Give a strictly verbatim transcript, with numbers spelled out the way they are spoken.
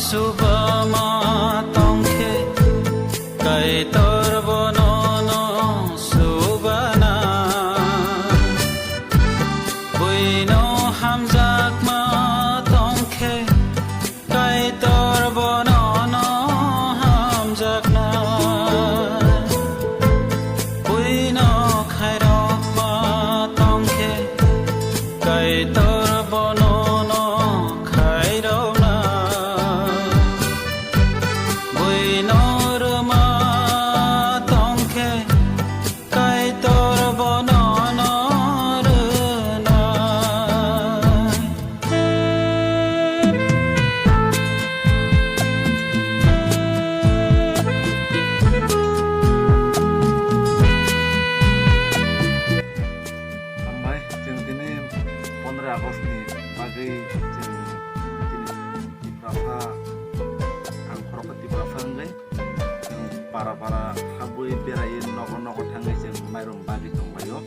Subama tongkhe, Kaitor bono no subana. Buino hamjakma tongkhe, Kaitor bono no hamjakna. Buino khairokma tongkhe, Kaitor bono no khairokna. Buino rwma tongkhe, Kaitor bono no rwna. Hambai, chwng tini pondro August ni bagwi chwng tini Tiprasa, ang khoroksa Tiprasa wngwi, chwng para para habwi beraiwi nogo nogo thangwi chwng mairum bagwi tonglaio.